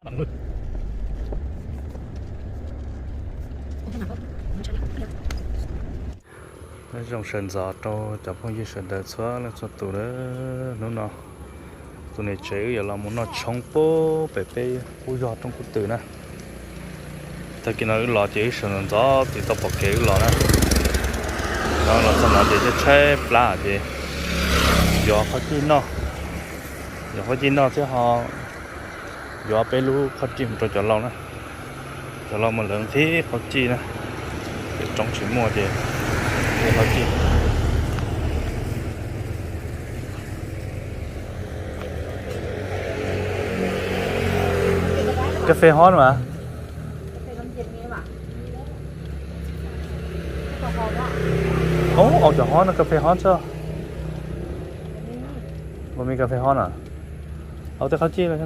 Nyob zoo sawv ntxov rau cov phooj ywg sawv daws txhua leej txhua tus na. Hnub no tus niam tsev wb yuav los mus noj tshoob pub pem peb qub zog Roob Kub Twm na. Tag kis no wb los ces wb sawv ntxov ntxov tiv tau pom kev wb los na. No los txog no ces tshaib plab ces yuav qhov cij noj, yuav qhov cij noj thiab ho yuav peb lub qhov cij mus rau cov laus na. Cov laus mas lawv nqhis qhov cij na, ces roob tsis muaj ces nqhis qhov cij. Kas fes hob no mas. Au, cov hob no kas fes hob tso. Ua me kas fes hob na. Au tej qhov cij no.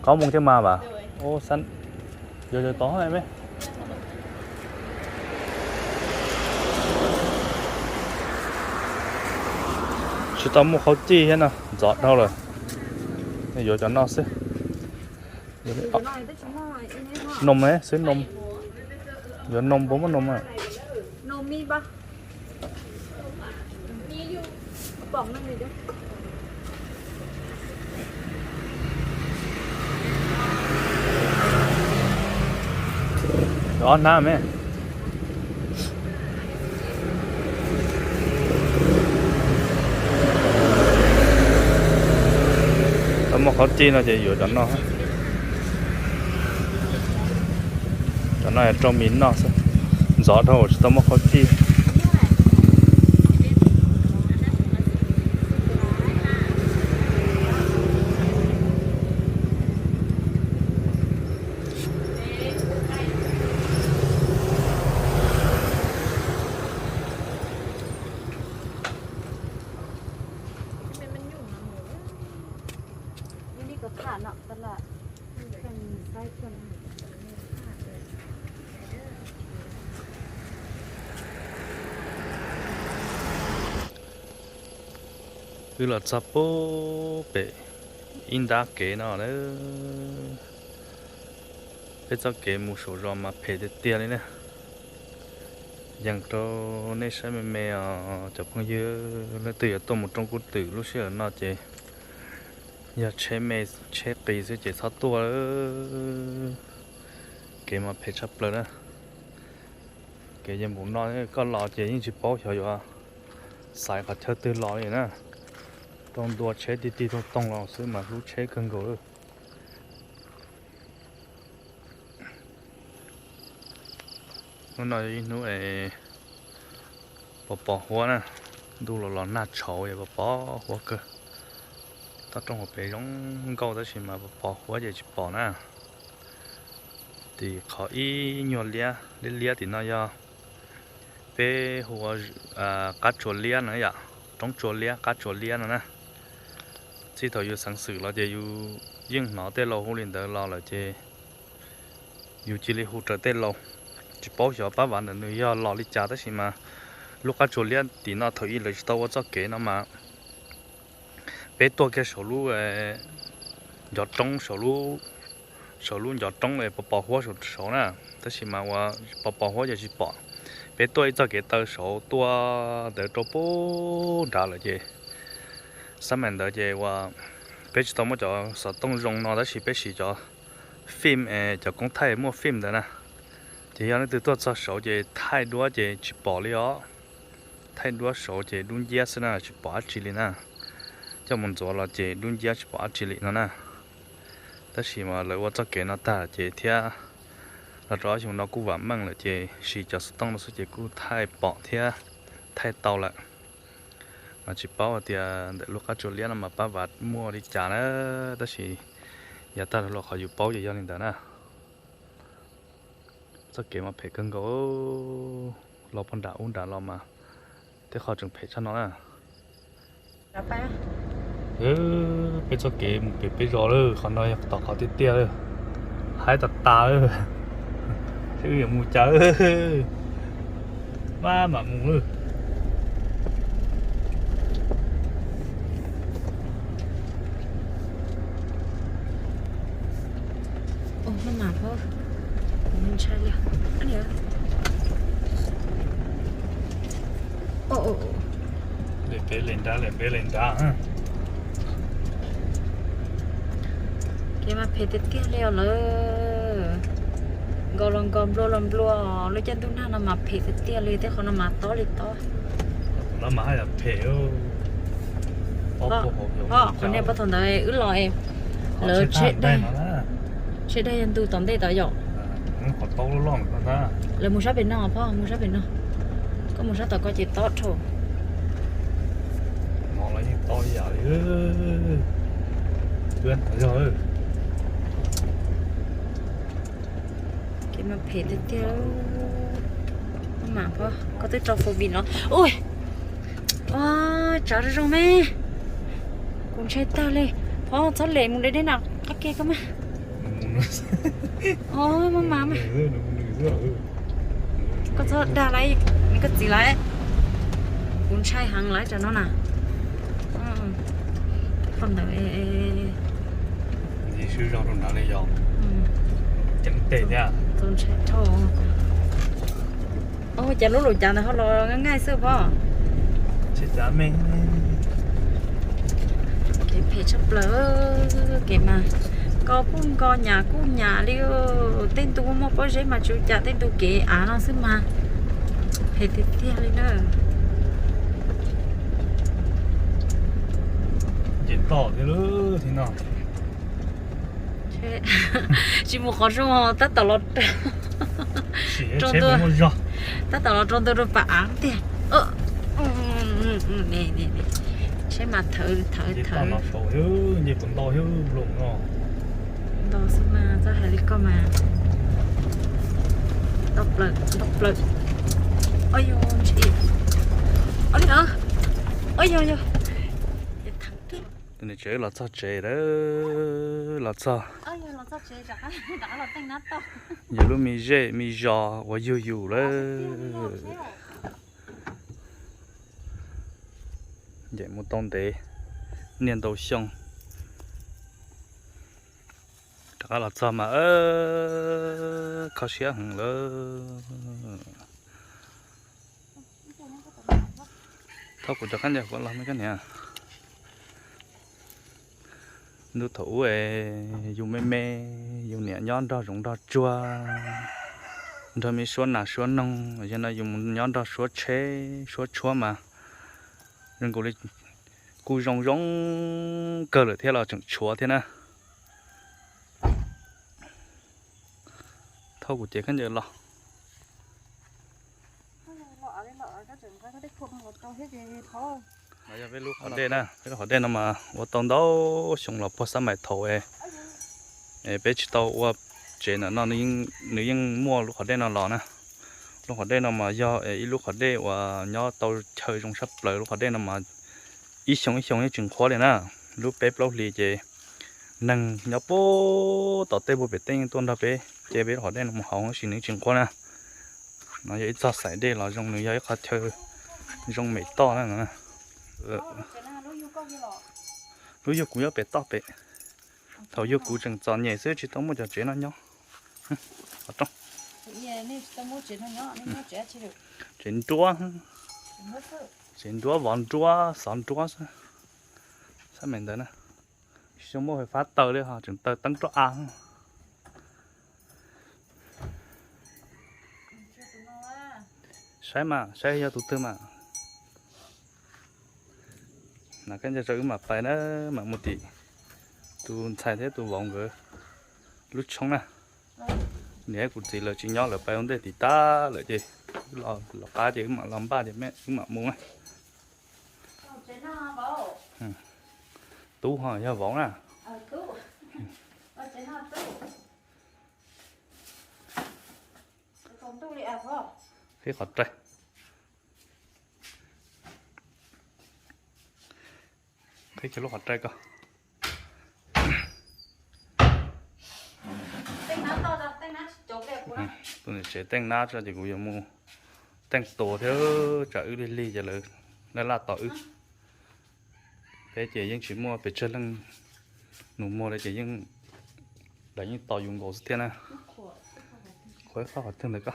Qab moo caj mas vas. Yuav tod me. Tsis tau muaj qhov cij thiab no, ntxov dhau lawm. Yuav cov no xwb. Noo xwb, noo. Yuav noo puas muaj noo? Ob hnab me. Tau muaj qhov cij no ces yuav cov no. Cov no rau mis noj xwb, ntxov dhau tsis tau muaj qhov cij. Wb los txog pub pem ib nrab kev no na. Peb txoj kev mus saum zos mas phem tiag tiag li na. Yees rau nej saib me me os cov phooj ywg, leej twg yuav tuaj mus Roob Kub Twm lub sij hawm no ces yog tsheb me tsheb qis xwb ces txhob tuaj. Kev mas phem tshaj plaws na. Kev yeej npaum no koj los ces yeej tsis paub xyov yuav xaiv qhov chaw twg los li na. Tau ntua tsheb ti ti toog toog los xwb mas hlub tsheb kawg nkaus. Hnub no ib hnub es pos pos huab na, ntuj los los nag tshauv es pos pos huab kawg. Toj roob hauv pes zoo nkauj tab sis mas pos pos huab ces tsis pom na. Tim qhov ib nyuag liab liab liab tim no yog peb hu ua qab tsua liab no yom, roob tsua liab, qab tsua liab no na. Txij thaum yus xeev xwm los ces yus yeej hnov tej laus hu li ntawd los lawm ces yus cia li hu raws tej laus. Tsis paub xyov pab vav ntawm nws yog los li cas tab sis mas lub qab tsua liab tim no thaum ub lawv tsis tau ua txoj kev no mas peb tuaj kiag saum lub ncov roob, saum lub ncov roob es pos pos huab saud na, tab sis mas ua pos pos huab ces tsis pom. Peb tuaj ib txoj kev taw saud tuaj ntawd rau pub nrad lawm ces xab maim ntawd ces ua peb tsis tau muab cov xov tooj zoo no tab sis peb siv cov fim, cov koob thaij muaj fim ntawd na. Ces yog leej twg tuaj txog saud ces thaij duab ces tsis pom li os. Thaij duab saud ces dub nciab xwb na, tsis pom dab tsi li na. Coj mus ntxuav los ces dub nciab tsis pom dab tsi li no na. Tab sis mas lawv ua txoj kev no tag ces thiab los rau ob xyoo no kuj vam meej lawm ces siv cov xov tooj no xwb ces kuj thaij pom thiab thaij tau lawm. Mas tsis paub hais tias ntawm lub qab tsua liab no mas pab vav muaj li cas na, tab sis yav tag los qhov yus paub ces yog li ntawd na. Txoj kev mas phem kawg nkaus, los pog nram ub nram los mas tej qhov tseem phem tshaj no na. Peb txoj kev mus pem peb zos lawm, qhov no yog tom qhov tiaj tiaj lawm, haib tas tas lawm. Wb yuav mus cas, maj mam mus. Lem peb lem nrad, lem peb lem nrad. Kev mas phem tiag tiag li os lawm. Nkaus los nkaus, nplua los nplua, lub caij ntuj nag no mas phem tiag tiag li, tej qhov no mas tob li tob. Qhov no mas haj yam phem. Qhov niag pab thaum ntawd wb los lawv tsheb daig, tsheb daig yog ntu tom ntej tod yom. Lawv mus sab pem no, phoj mus sab pem no. Koj mus sab tom ko ces tob dhau. No los yeej tob ib yam li. Kev mas phem tiag tiag. Maj mam phoj, koj twb rau four wheel no. Ua, tsav zoo zoo me. Kuv ntshai tag li. Phoj txhob lem mus deb deb na, qab ke koj mas. Maj mam mas. Koj txhob dag lawm, koj txiv lawm. Kuv ntshai heev lawm tsam no na. Phoj ntawd sib zog rau nrad li yog ceev tes thiab. Ntshai dhau. Cas lub lus cav ntawd ho los nqaij nqaij xwb phoj. Kev phem tshaj plaws. Kev mas nko kuj nko, nyam kuj nyam li. Tej ntu muaj pob zeb mas tsis ua cas, tej ntu kev av no xwb mas phem tiag tiag li na. Ces tom thiab lub thib no. Tsis mus qhov zoo, tab tom los, tab tom los rau ntua rau pas av tiag. Tsheb mas thawv thawv thawv. Nce puas ntau thiab nplooj no. Ntau xwb mas txhob hais li koj mas. Ntau plaws, ntau plaws. Ua li, ua li. Tus niam tsev los txog tsev lawm, los txog. Yog lub me zej me zos uas yug yus lawm. Ncaim mus tau ntev, niaj ntau xyoo. Rov qab los txog mas kho siab heev lawm. Thaum kuv cov khaub ncaws kuv los me koj niam. Ntu thaum ub es yus me me, yus niam nyob nrog zoov nrog tsuag, nrog me suab nas suab noog, yog no yus mus nyob nrog suab tsheb suab tshuab mas zoo nkaus li kuj zoo zoo kawg lawm thiab los tseem tshuav thiab na. Thaum kuv cev khaub ncaws los. No yog peb lub qhov dej na, peb lub qhov dej no mas ua tau ntau xyoo los puag xab maim thaum es peb tsis tau ua tsev ntawm no, nws yeej muaj lub qhov dej no los na. Lub qhov dej no mas yog ib lub qhov dej uas nyob tau chaw zoo tshaj plaws, lub qhov dej no mas ib xyoo ib xyoo yeej tsis nqhuab li na. Lub peb plaub hlis ces neeg nyob puag tom tej puag pem teb yeej tuaj nrog peb ce peb lub qhov dej no mus haus tab sis nws tsis nqhuab na. No yog ib txoj xaim dej los zoo, nws yog ib qhov chaw zoo mem toj na. Lub yug kuv nyob pem toj pem. Thaum yug kuv tseem txom nyem xwb tsis tau muaj cov tsev no nyob. Tsev nruab, tsev nruab, vov nruab, xov nruab xwb. Xab maim ntawd na, tsis muaj fab taws li ho tseem taws teeb roj av. Saib mas, saib yog tus twg mas. Na, koj nco tso wb mam pais na, mam mus tim tus ntxhais thiab tus vauv nkawd lub tshoob na. Niam kuv txiv lawv tsis nyob, lawv pais ua ntej tim tag lawm ces wb los qab ces wb mam los npaj ces wb mam mus na. Tub ho yog vauv na. Qhib qhov rai. Qhib kiag lub qhov rai ko. Tsev teej nab tso ces kuv yuav mus teej tua thiab, tsam wb lig lig ces lawv laj laj tos wb. Peb ces yeej tsis muaj pes tsawg leej nus muag li ces yeej, lawv yeej tos yus nkaus xwb thiab na. Qhov qhov twg ntawd ko.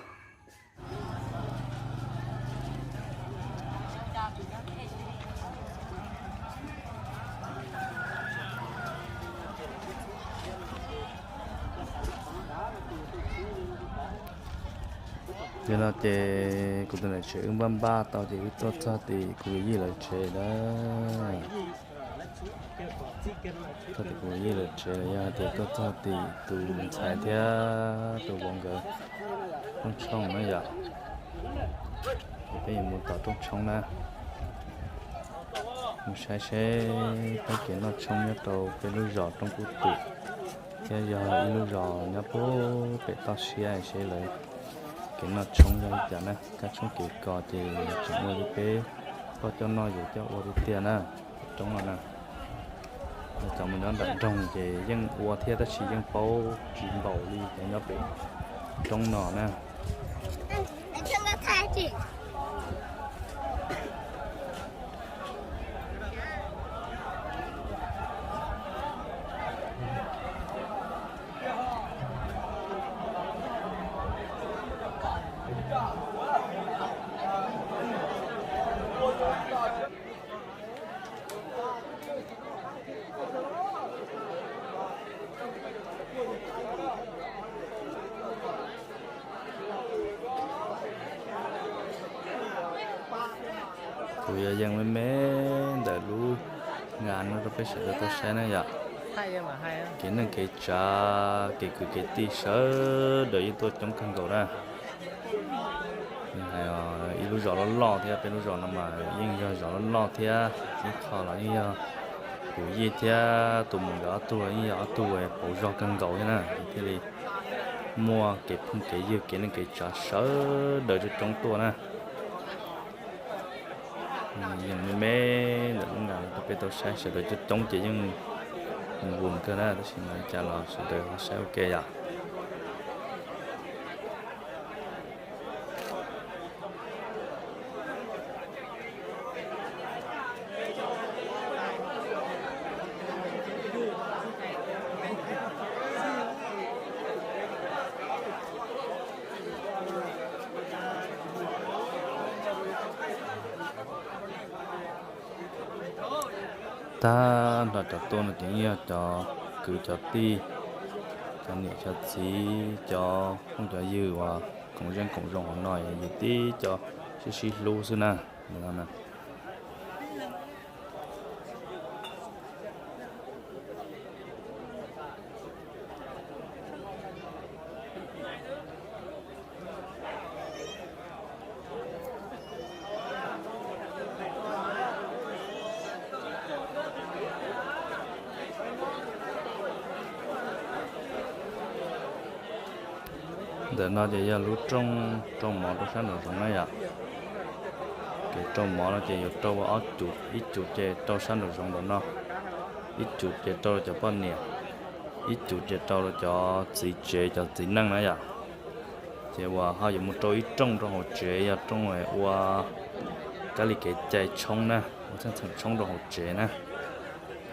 Yog no ces kuv tus niam tsev wb npaj npaj tau ces wb tuaj txog tim kuv yij lawv tsev na. Txog tim kuv yij lawv tsev los yog hais tias tuaj txog tim tus ntxhais thiab tus vauv nkawd rooj tshoob na yom. Ces peb yuav mus tom rooj tshoob na, mus saib seb peb kev noj tshoob nyob rau peb lub zos Roob Kub Twm thiab yog ib lub zos nyob puag pem toj siab seb lawv kev noj tshoob yog li cas na. Kab tshoob kev kos ces tseem muaj li peb poj coj noj yus coj ua tiag tiag na. Roob no na, cov mus nyob nram nroog ces yeej ua thiab tab sis yeej paub tsis npaum li cov nyob pem roob no na. Kuv yuav yees me me ntawm lub nga no rau peb sawv daws tau saib na yom. Kev neej kev tsav kev kwv kev tij sawv daws yeej tuaj coob kawg nkaus na. Hais ib lub zos loj loj thiab, peb lub zos no mas yeej yog zos loj loj thiab, ib qho los yeej yog kuv yij thiab tus muam nkawd ob tug yeej yog ob tug pauv zog kawg nkaus thiab na, thiaj li muaj kev phooj kev ywg kev neej kev tsav sawv daws coob coob tuaj na. Yeej me me ntawm lub nga rau peb tau saib, sawv daws coob coob ces yeej vus kawg na, tab sis mas li cas los sawv daws ho saib ua ke yom. Tag nrho cov tuaj no ces yog cov kwv cov tij, cov niam cov txiv, cov phooj cov ywg uas koom zeej koom zoo hauv no, yus tib co sib sib hlub xwb na. Ntawm no ces yog lub rooj rau mov rau sab nraum zoov na yom. Kev rau mov no ces yuav rau ua ob cum, ib cum ces rau sab nraum zoov ntawm no, ib cum ces rau rau cov poj niam, ib cum ces rau rau cov txiv tsev cov txiv neej na yom. Ces uas ho yuav mus rau ib rooj rau hauv tsev, yog rooj ua kab li kev cai tshoob na, ua txheej txheem tshoob rau hauv tsev na.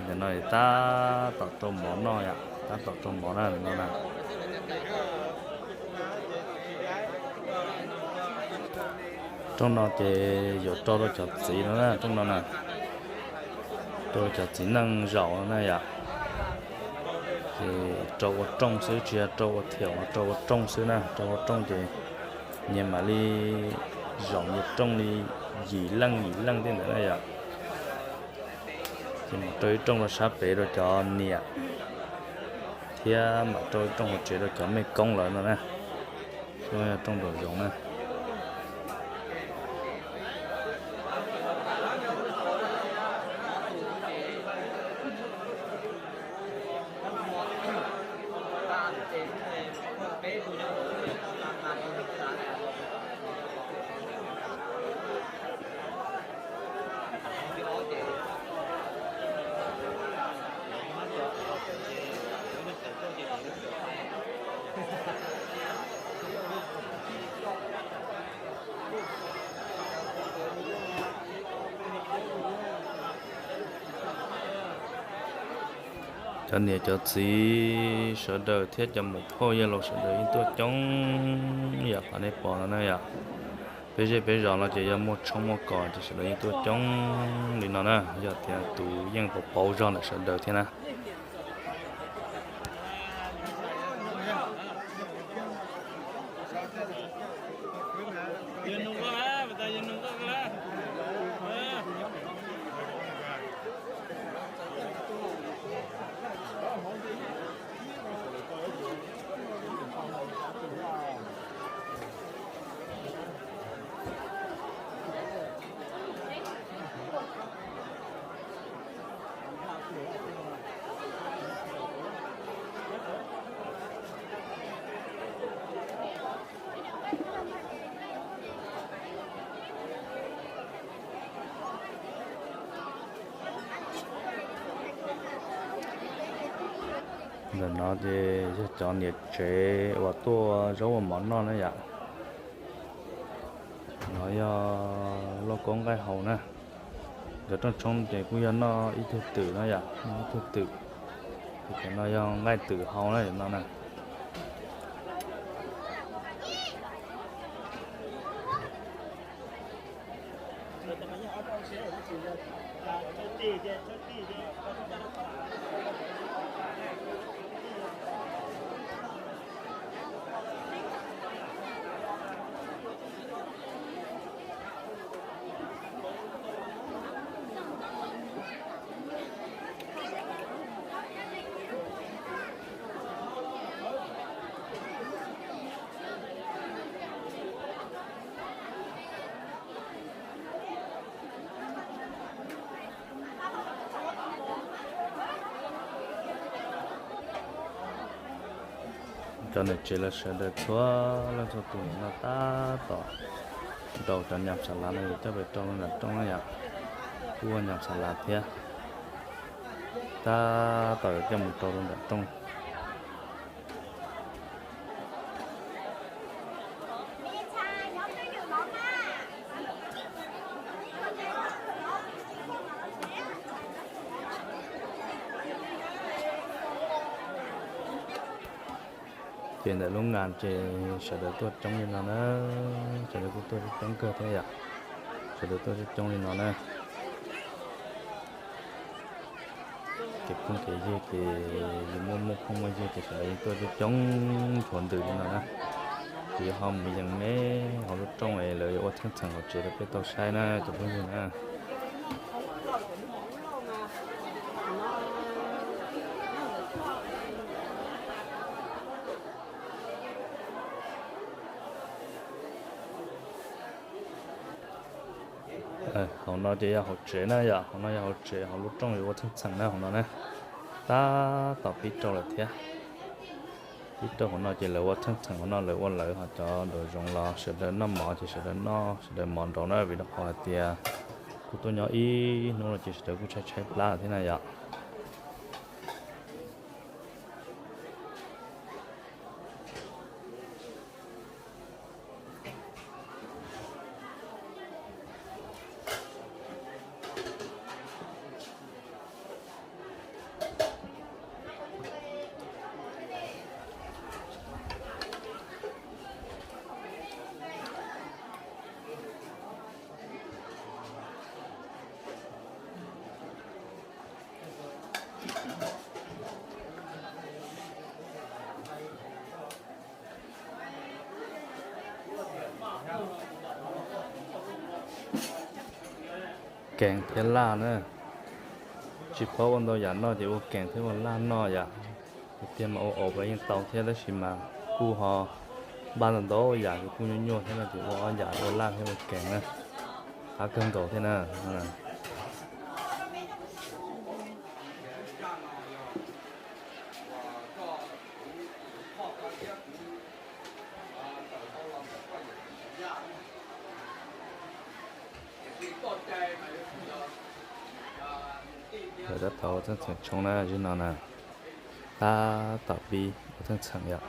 Ntawm no tab tom rau mov noj yom, tab tom rau mov na no na. Rooj no ces yuav rau rau cov txiv no na, rooj no na, rau cov txiv neej zaum no na yom. Ces rau ua rooj xwb, tsis yog rau ua thiaum, rau ua rooj xwb na, rau ua rooj ces nyias mam li zaum nyias rooj li yim leej yim leej tej ntawd na yom. Ces mam rau ib rooj rau sab pem rau cov niam, thiab mam rau ib rooj hauv tsev rau cov mej koob lawv no na. Rooj nraum zoov na. Cov niam cov txiv sawv daws thiab cov muam phauj yawg laus sawv daws yeej tuaj coob yam qhov nej pom no na yom. Peb zej peb zos no ces yog muaj tshoob muaj kos ces sawv daws yeej tuaj coob li no na, yog tias tus yeej pauv pauv zog ntawm sawv daws thiab na. Ntawm no ces yog cov niam tsev uas tuaj zaub ua mov noj na yom. No yog lauj kaub nqaij hau na. Cov rooj tshoob ces kuj yog noj ib tug twm no yom, noj ib tug twm. Ces cov no yog nqaij twm hau na, cov no na. Cov niam tsev lawv sawv daws txhua leej txhua tus no tab tom rau cov nyam xa lav no yuav coj pem rau nram rooj na yom. Kuj ua nyam xa lav thiab, tab tom yuav coj mus rau rau nram rooj. Ces ntawm lub ngas ces sawv daws tuaj coob li no na, sawv daws kuj tuaj coob kawg thiab yom. Sawv daws tuaj coob coob li no na. Kev phooj kev ywg ces yus muaj muaj phooj muaj ywg ces sawv daws yeej tuaj coob coob nthuav ntws li no na. Kuv yuav ho mus yees me hauv lub rooj es lawv yuav ua theej txheem hauv tsev rau peb tau saib na cov phooj ywg na. Hauv no ces yog hauv tsev na yom, hauv no yog hauv tsev, hauv lub rooj yuav ua theej txheem na hauv no na. Tab tom pib rau lawm thiab. Pib rau hauv no ces lawv ua theej txheem hauv no, lawv ua lawv ho cov nraum zoov los sawv daws noj mov ces sawv daws noj sawv daws mov nraud na, vim rau qhov hais tias kuj tuaj nyob ib hnub no ces sawv daws kuj tshaib tshaib plab thiab na yom. Kees thiab laj na, tsis paub ua ntau yam noj ces ua kees thiab ua laj noj yom. Tiag mas ua auv los yeej tau thiab tab sis mas kuj ho npaj ntau ntau yam ces kuj nyuaj nyuaj thiab no ces ua ob yam ua laj thiab ua kees na, qab kawg nkaus thiab na. Lawv tab tom ua theej txheem tshoob na, zim no na, tab tom pib ua theej txheem yom.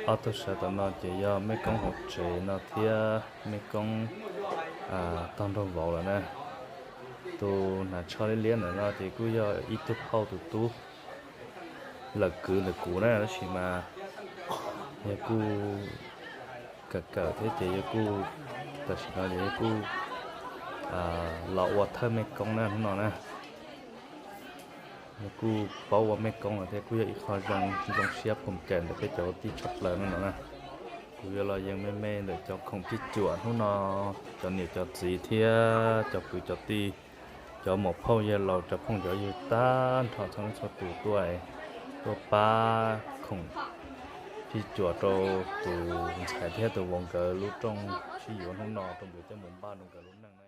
Ob tug sawv ntawm no ces yog mej koob hauv tsev no thiab mej koob tog nraug vauv lawm na. Tus hnav tsho liab liab ntawm no ces kuj yog ib tug phauj tus tub lawm kwv ntawm kuv na, tab sis mas yog kuj kawm kawm thiab ces yog kuj, tam sim no ces yog kuj los ua thawj mej koob na hnub no na. Yog kuj paub ua mej koob lawm thiab kuj yog ib qho zoo siab phom cai ntawm peb cov kwv tij tshaj plaws no na. Kuv yuav los yees me me ntawm cov khoom phij cuam hnub no, cov niam cov txiv thiab cov kwv cov tij, cov muam phauj yawg laus cov phooj cov ywg tag nrho txhua leej txhua tus tuaj, tuaj pab khoom phij cuam rau tus ntxhais thiab tus vauv nkawd lub rooj sib yuav hnub no rau nkawd coj mus npaj rau nkawd lub neej.